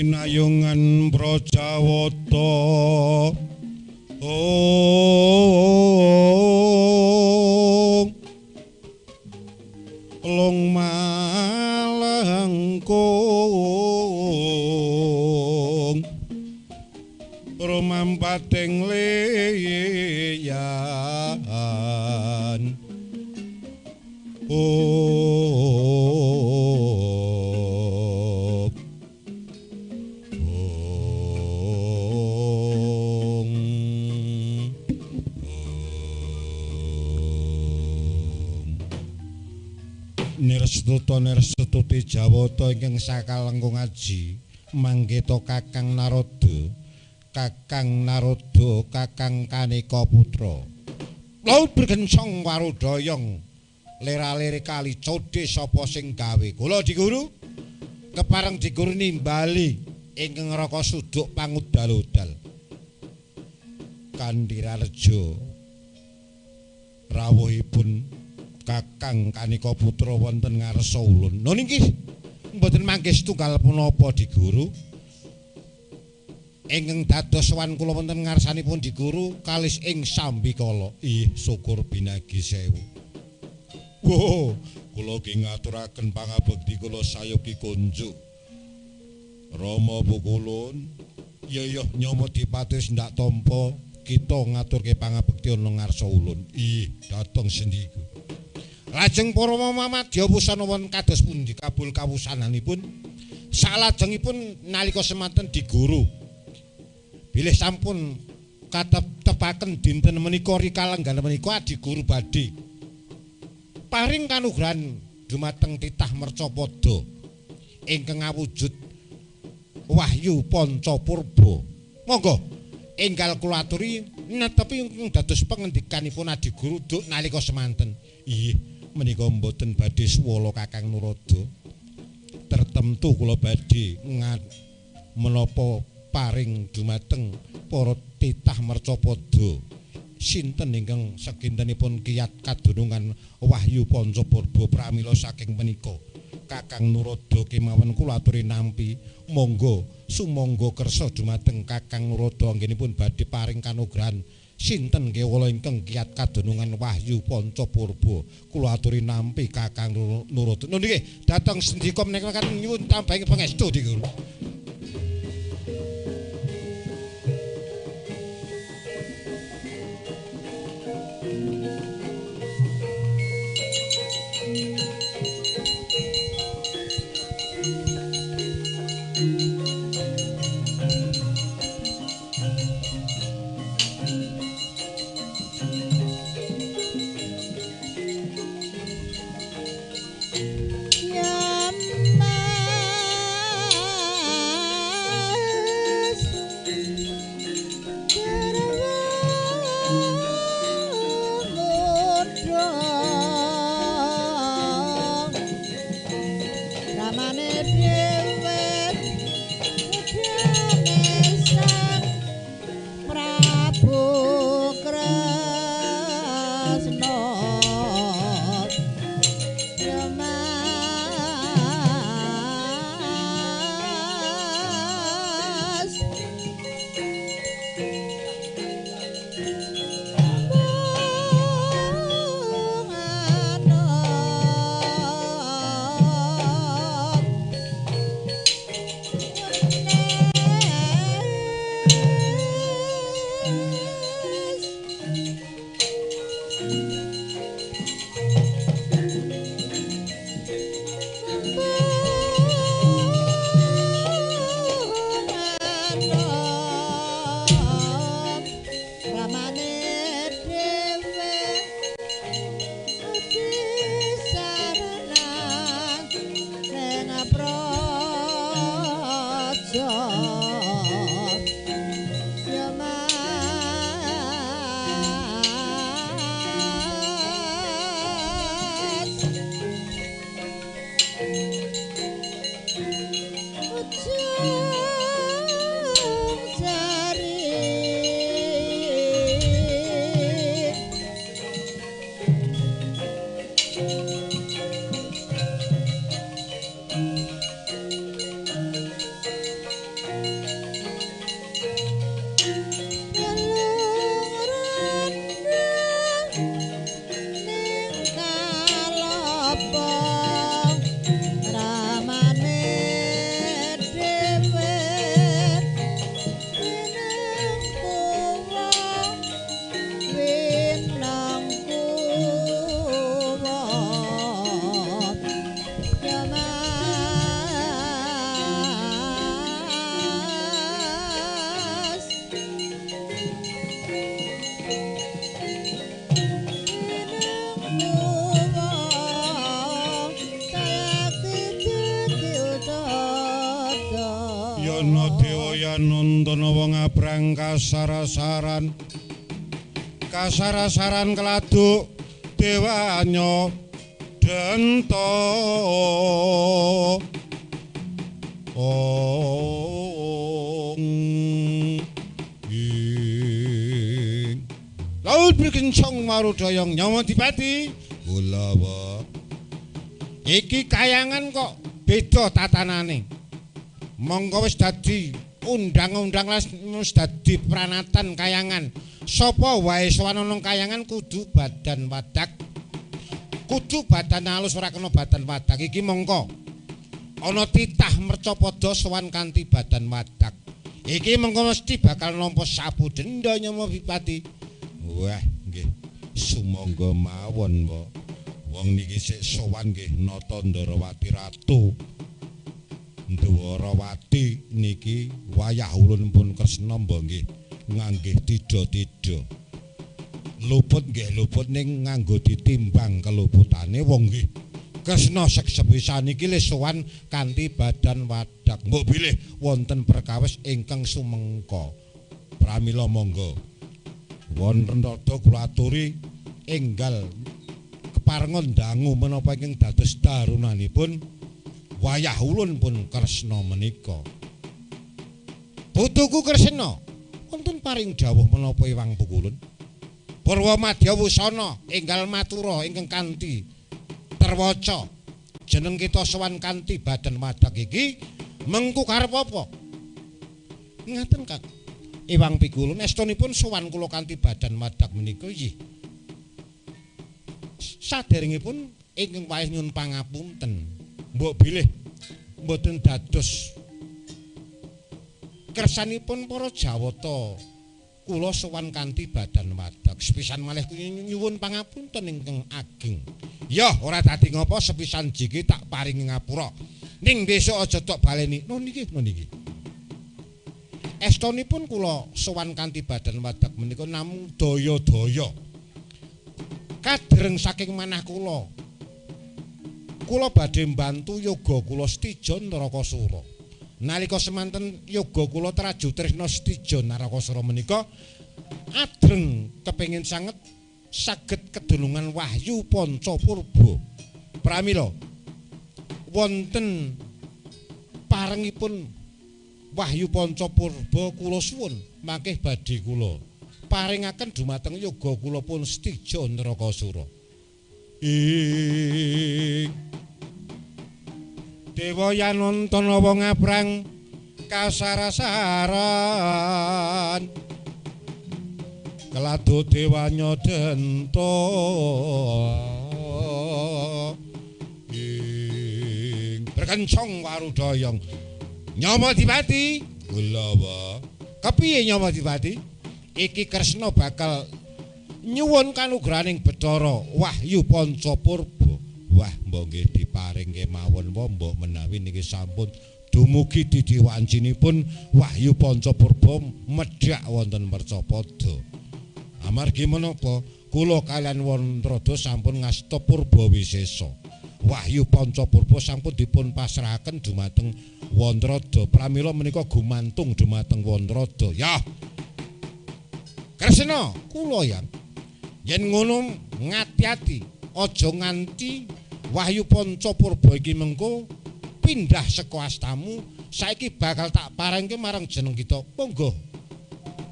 Pinayungan Brajawata. Long malangkung rumampating liyan. Nirsetuta nirsetuti Jawata ingkang sakalengkung aji manggeta Kakang Narada, Kakang Narada, Kakang Kaneka Putra. Laut bergencong warudoyong lera-lere kali codhe sapa sing gawe. Kula diguru kepareng diguru nimbali ingkang neraka suduk pangudal-udal. Kandhirareja rawuhipun Kakang Kaneka Putra wonten ngarsa ulun. Lho niki mboten mangke setunggal punapa diguru. Ingkang dados sowan kula wonten ngarsanipun diguru kalis ing sambikala. Ih, syukur binagi sewu. Wo, kula nggih ngaturaken pangabekti kula sayogi kunjuk. Rama pukulun, ya nyomo dipati ndak tampa kita ngaturke pangabekti ana ngarsa ulun. Ih, dateng sendiku. Lajeng para mamadya wusana wonten kados pundi kabul kawusananipun. Salajengipun nalika semanten diguru bilih sampun katepaken dinten menika rikalenggan menika adiguru badhe paring kanugrahan dumateng titah mercapada ingkang awujud wahyu Panca Purba. Monggo enggal kula aturi netepi ingkang dados pengendikanipun adiguru duk nalika semanten. Ih, menika mboten badhe swala Kakang Narada. Tertemtu kula badhe menapa paring dumateng para titah mercapada sinten ingkang sekintenipun kiyat kadunungan wahyu Panca Purba pramila saking menika Kakang Narada kemawon kula aturi nampi. Monggo sumangga kersa dumateng Kakang Narada anggenipun badhe paring kanugrahan sinten kewala ingkang kiyat kadunungan wahyu Panca Purba kula aturi nampi Kakang Narada. Nun nggih dhateng sendika menika kan nyuwun tambahi pangestu niku. Muda. Yanantana wong abrang kasarasaran. Kasarasaran keladuk dewanya denta. Ong ing. Laut berkencong marudayang nyawa dipati. Kula wa. Iki kayangan kok beda tatanane. Monggo wis dadi undang-undang wis dadi pranatan kayangan. Sapa wae sowan ana kayangan kudu badan wadak. Kudu badan alus ora kena badan wadak. Iki mongko ana titah mercapada sowan kanthi badan wadak. Iki mengko mesti bakal nampa sapu denda Nyama Bipati. Wah, nggih. Sumangga mawon, Mbok. Wong niki sik sowan nggih Nata Ndarawati Ratu. Ndwarawati niki wayah ulun pun Kresna mbok nggih nganggih tida-tida. Luput nggih luput ning nganggo ditimbang keluputane wong nggih. Kresna sepisan iki le sowan kanthi badan wadak. Mbok bilih wonten perkawis ingkang sumengka. Pramila monggo. Wonten rada kula aturi enggal keparenga dangu menapa ingkang dados darunanipun wayah ulun pun Kresna menika. Putuku Kresna, wonten paring dawuh menapa Iwang Pukulun? Purwa Madya Wusana enggal matura ingkang kanthi terwaca jeneng kita sowan kanthi badan wadak iki mengku karep apa? Ngaten Kang. Iwang Pikulun estunipun sowan kula kanthi badan wadak menika nggih. Saderengipun ingkang wayah nyuwun pangapunten. Mbok bilih mboten dados kersanipun para Jawata kula sowan kanthi badan wadak. Sepisan malih nyuwun pangapunten ingkang ageng. Ya ora dadi ngapa sepisan jiki tak paringi ngapura. Ning besok aja tok baleni. No niki, no niki. Estunipun kula sowan kanthi badan wadak menika namung daya-daya. Kadereng saking manah kula. Kula badhe mbantu yoga kula Setija Narakasura. Nalika semanten yoga kula Traju Tresna Setija Narakasura menika adreng kepengin sanget saged kedunungan wahyu Panca Purba. Pramila wonten parengipun wahyu Panca Purba kula suwun mangke badhe kula paringaken dumateng yoga kula pun Setija Narakasura. Ing Dewa Yanantana wong abrang kasarasaran keladu dewanya denta ing berkencong warudayang Nyama Dipati. Kula wa kepiye Nyama Dipati? Iki Kresna bakal nyuwun kanugrahaning Bathara Wahyu Panca Purba. Wah, mbok nggih diparingke mawon wa mbok menawi niki sampun dumugi didi wancinipun Wahyu Panca Purba medhak wonten Mercapada. Amargi menapa kula kalian Wantrada sampun ngasta purba wisesa. Wahyu Panca Purba sampun dipun pasrahaken dumateng Wantrada. Pramila menika gumantung dumateng Wantrada. Ya. Kresna, kula yang yen ngono ngati-ati aja nganti Wahyu Panca Purba iki mengko pindah saka astamu, saiki bakal tak parengke marang jeneng kita. Monggo.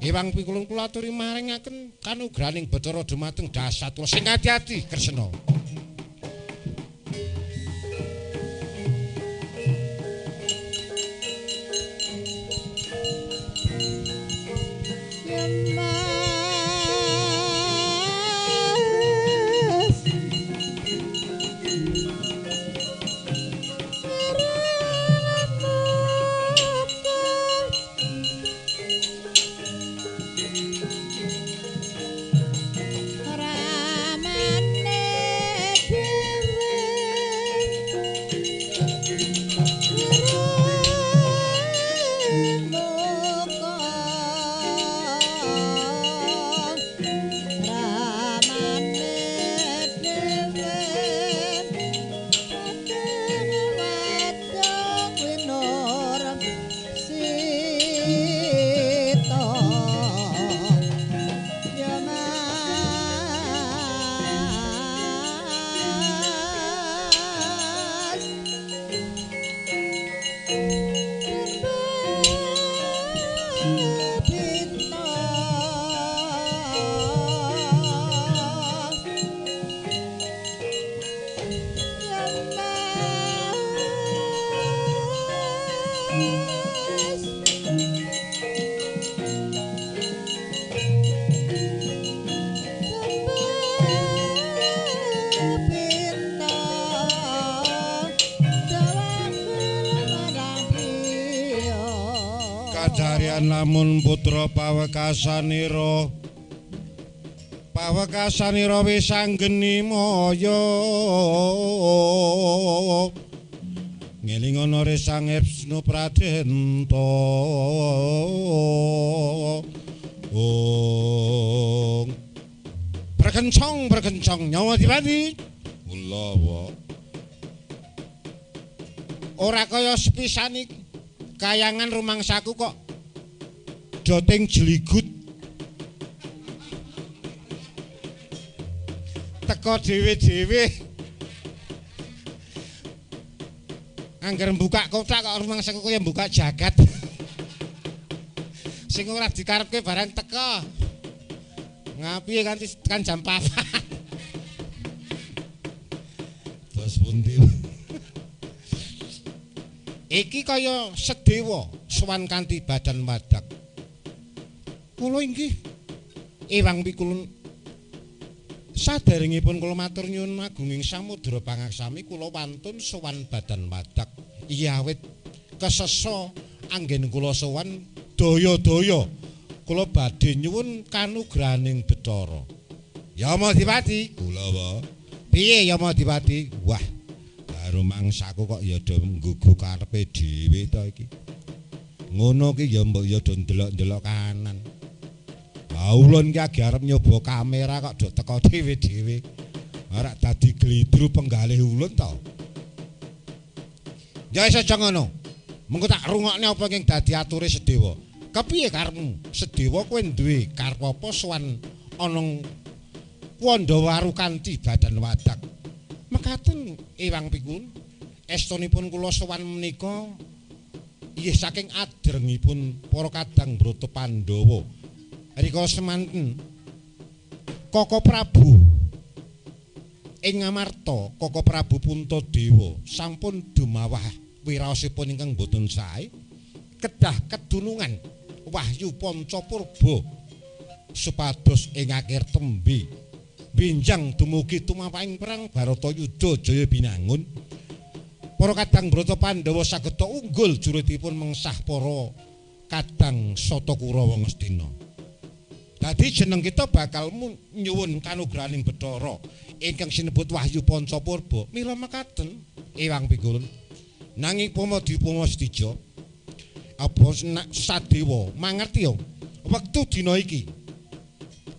Ewang Pikulun kula aturi maringaken kanugrahaning Bathara dumateng dasat kula. Sing ati-ati Kresna. Ramane Kadaryan lamun putra pawekasanira pawekasanira wis anggeni maya ngelingono resang Wisnu Pradenta. Ong berkencong berkencong nyawa dipati kula wa ora kaya sepisan iki kayangan rumangsaku kok joting jeligut teko dhewe-dhewe angger buka kotak kok rumangsaku kaya buka jagat sing ora dikarepke barang teko ngapiye kanthi tekan jam 4. Terus pundi iki kaya sedewa sowan kanthi badan wadak. Kula inggih ewang pikulun saderengipun kula matur nyuwun agunging samudra pangaksami kula wantun sowan badan wadak. Iya awit kesesa anggen kula sowan daya-daya kula badhe nyuwun kanugrahaning Bathara. Yamadipati kula wa. Piye Yamadipati? Wah, rumangsaku kok ya do nggugu karepe dhewe to iki. Ngono ki ya mbok ya do ndelok-ndelok kanan. Ha ulun ki age arep nyoba kamera kok do teko dhewe-dhewe. Ora dadi glidru penggalih ulun to. Ya wis aja ngono. Mengko tak rungokne apa ing dadi ature Sedewa. Kepiye karepmu? Sedewa kowe duwe karep apa sowan ana Wandawaru kanthi badan wadak. Mekaten ewang pikun estunipun kula sowan menika inggih saking adrengipun para kadang Brata Pandhawa. Rikala semanten Koko Prabu ing Ngamarta, Koko Prabu Puntadewa sampun dumawah wiraosipun ingkang boten sae kedah kedunungan wahyu Panca Purba supados ing akhir tembe benjang dumugi tumapahing perang Baratayuda Jaya Binangun. Para kadang Brata Pandhawa saged unggul jurutipun mengsah para kadang Sata Kurawa Ngastina. Dadi jeneng kita bakal nyuwun kanugrahaning Bathara ingkang sinebut Wahyu Panca Purba. Mila mekaten ewang pikulun. Nanging upama diupama setija apa sadewa mangerti ya wektu dina iki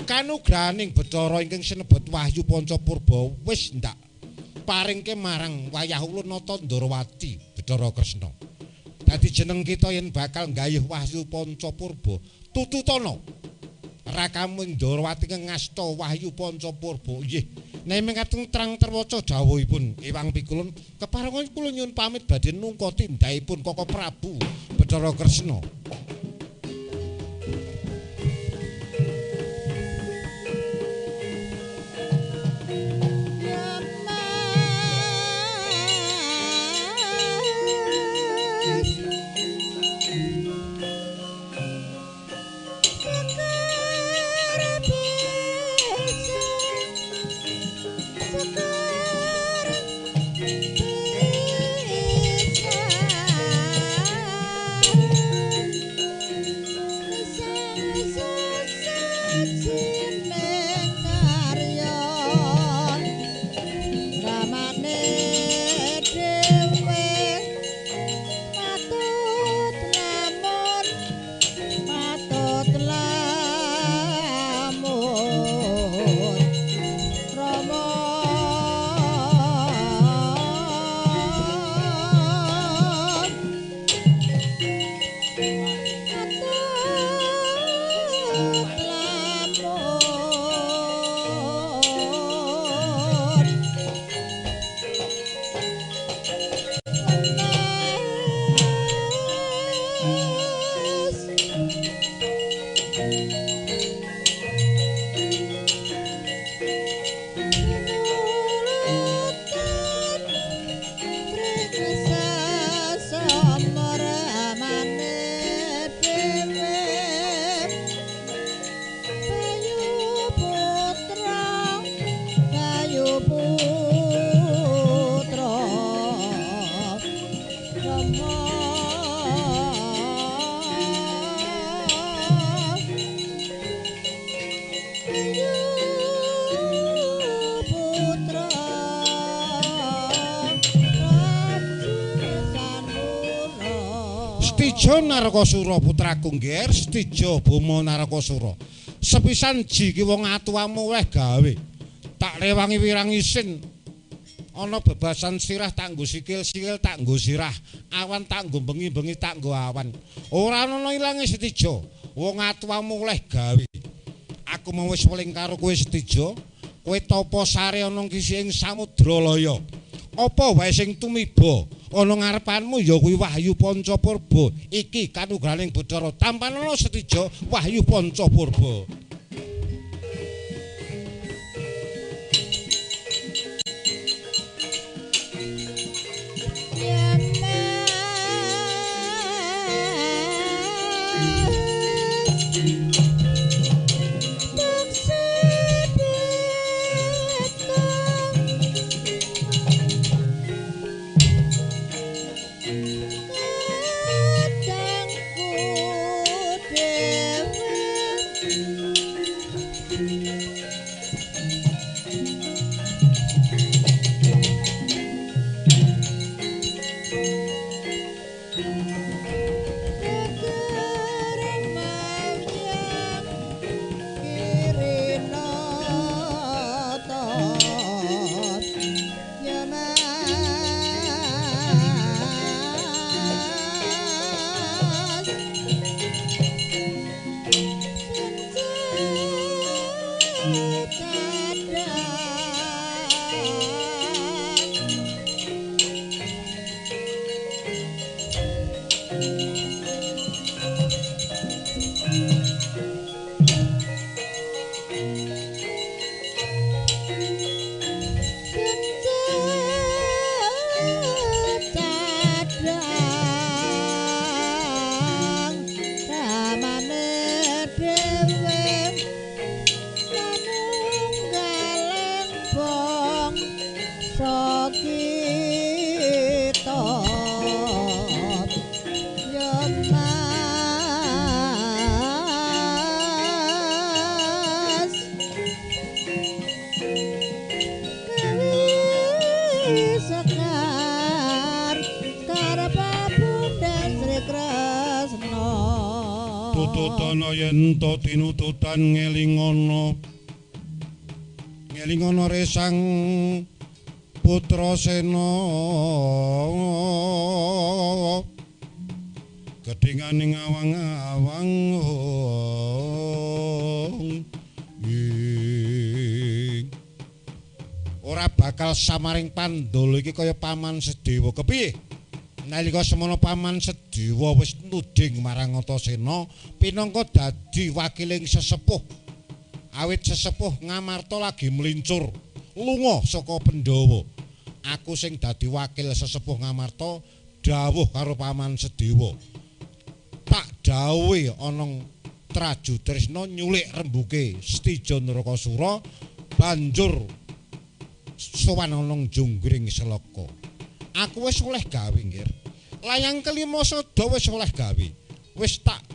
kanugrahaning Bathara ingkang sinebut Wahyu Panca Purba wis ndak paringke marang wayah ulun Nata Ndorowati Bathara Kresna. Dadi jeneng kita yen bakal nggayuh Wahyu Panca Purba tututana rakamu Ndorowati ngasta Wahyu Panca Purba. Nggih, nek mekaten terang terwaca dawuhipun ewang pikulun keparenga kula nyuwun pamit badhe nungka tindakipun Koko Prabu Bathara Kresna. Sekar Setija Narakasura putraku ngger, Setija Boma Narakasura. Sepisan ji ki wong atuwamu oleh gawe. Tak rewangi wirang isin. Ana bebasan sirah tak nggo sikil, sikil tak nggo sirah, awan tak nggo bengi, bengi tak nggo awan. Ora ana ilange Setija. Wong atuwamu oleh gawe. Aku mau wis weling karo kowe Setija. Kowe tapa sare ana kisi ing samudra laya. Apa wae sing tumiba ana ngarepanmu ya kuwi Wahyu Panca Purba. Iki kanugrahaning Bathara. Tampanana Setija Wahyu Panca Purba. Tututana yen to tinututan ngelingana ngelingana resang putra sena gedhingane awang-awang ora bakal samaring Pandala iki kaya Paman Sedewa. Kepiye? Nalika semono Paman Sedewa wis nuding marang Antasena pinangka dadi wakiling sesepuh. Awit sesepuh Ngamarta lagi mlincur lunga saka Pandhawa. Aku sing dadi wakil sesepuh Ngamarta dawuh karo Paman Sedewa. Tak dawuhi ana Traju Tresna nyulik rembuke Setija Narakasura banjur sowan ana Jonggring Selaka. Aku wis oleh gawe nggir. Layang kelima sada wis oleh gawe. Wis tak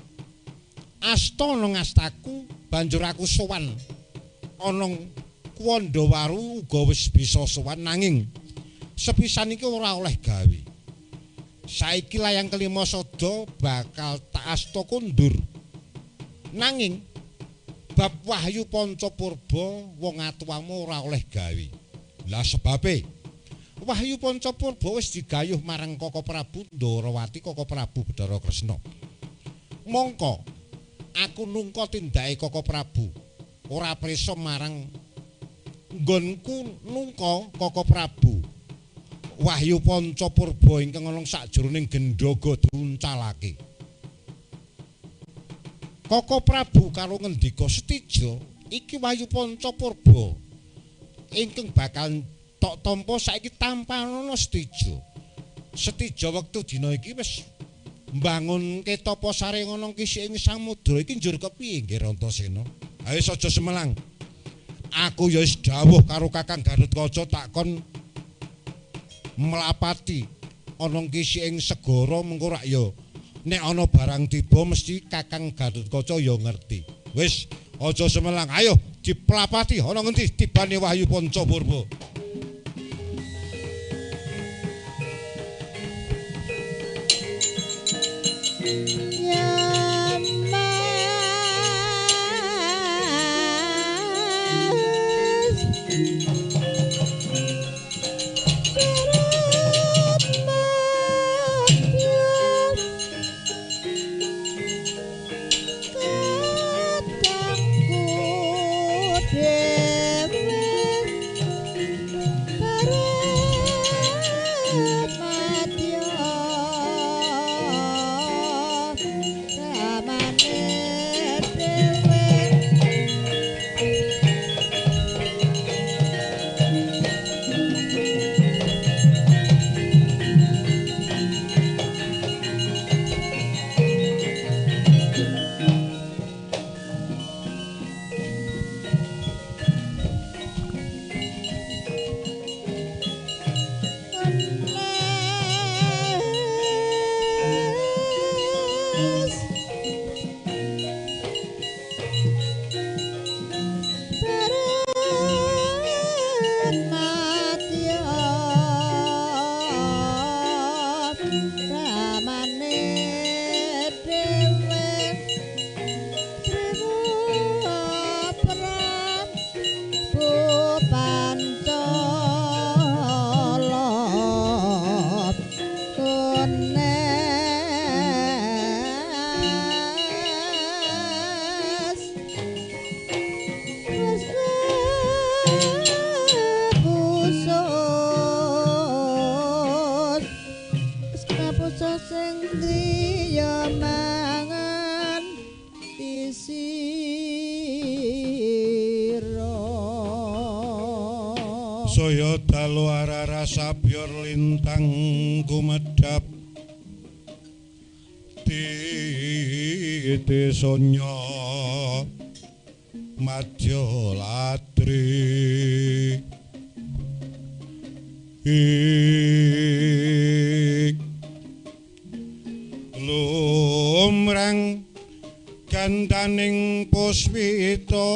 asta nang astaku banjur aku sowan ana Kwandawaru uga wis bisa sowan nanging sepisan iki ora oleh gawe. Saiki layang kelima sada bakal tak asta kondur. Nanging bab Wahyu Panca Purba wong atuwamu ora oleh gawe. Lah sebabe Wahyu Panca Purba wis digayuh marang Koko Prabu Ndorowati, Koko Prabu Bathara Kresna. Mongko aku nungka tindake Koko Prabu ora prisa marang nggonku nungka Koko Prabu. Wahyu Panca Purba ingkang ana sakjroning gendhaga diuncalake. Koko Prabu karo ngendika, Setija, iki Wahyu Panca Purba ingkang bakal tok tampa saiki tampanana Setija. Setija wektu dina iki wis mbangunke tapa sare ana kisi ing samudra iki njur kepiye nggih Antasena? Ayo aja semelang. Aku ya wis dawuh karo Kakang Gathotkaca tak kon mlapati ana kisi ing segara mengko rak ya nek ana barang tiba mesti Kakang Gathotkaca ya ngerti. Wis aja semelang, ayo diplapati ana ngendi tibane Wahyu Panca Purba. Saya dalu arara sabyor lintang kumedhap titi sonya madya latri lumrang gandaning puspita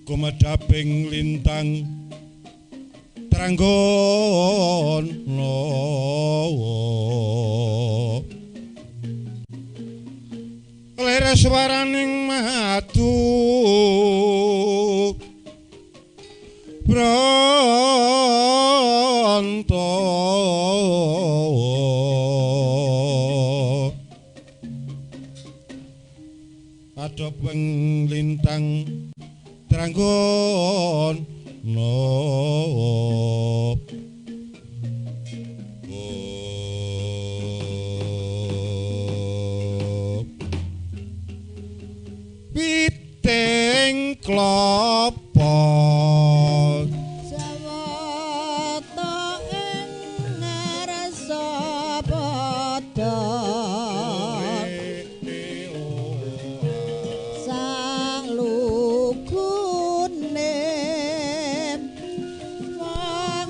kumedhaping lintang tranggon lere swaraning madu bronto adopeng lintang tranggon no. Witing klopo sawata ing ngarsa padha salugune wong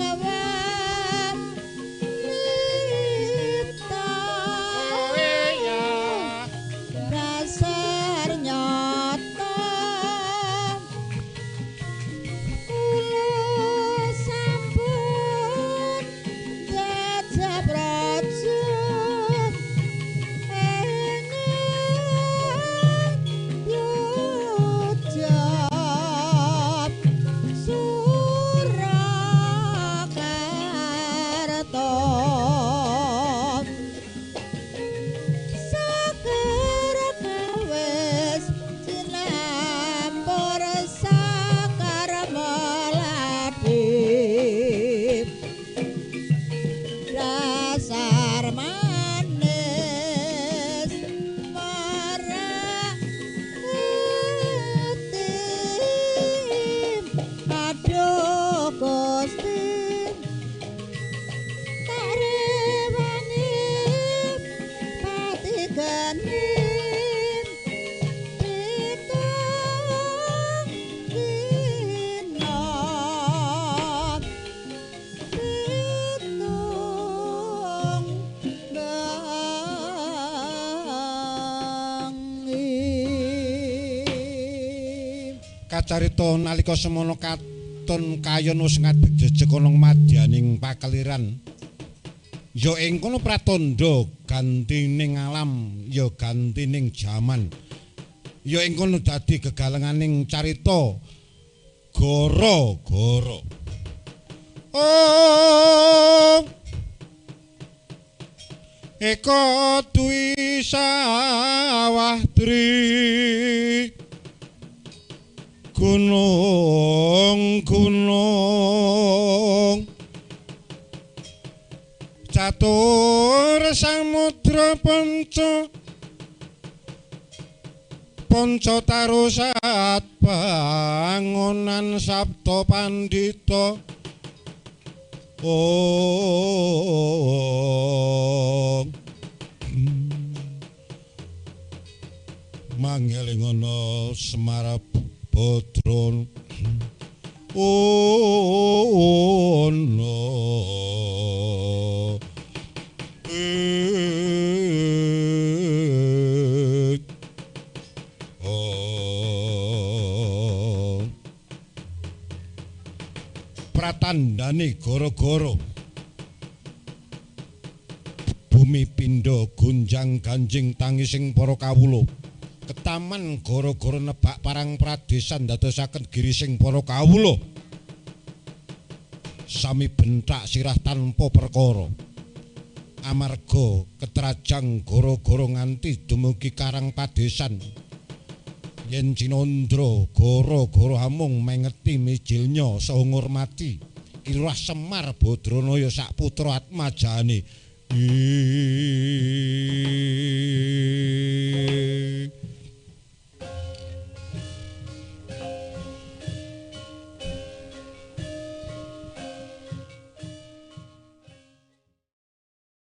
Kacarita nalika semono katon kayon wis ngadeg jejeg ana madyaning pakeliran. Ya ing kono pratandha gantining alam, ya gantining jaman. Ya ing kono dadi gegalenganing carita goro-goro. Oh, Eko Dwi Sawah Tri gunung gunung catur samudra panca panca tarusat bangunan sabda pandhita. Oh, mangeling ana Semar Badra ono pratandhane gara-gara bumi pindha gonjang ganjing tangising para kawula. Ketaman gara-gara nebak parang pradesan ndadosaken girising para kawula. Sami benthak sirah tanpa perkara. Amarga ketrajang gara-gara nganti dumugi karang padesan. Yen Cinandra gara-gara amung mengeti mijilnya saha ngurmati Ki Lurah Semar Badranaya sak putra Atmajane.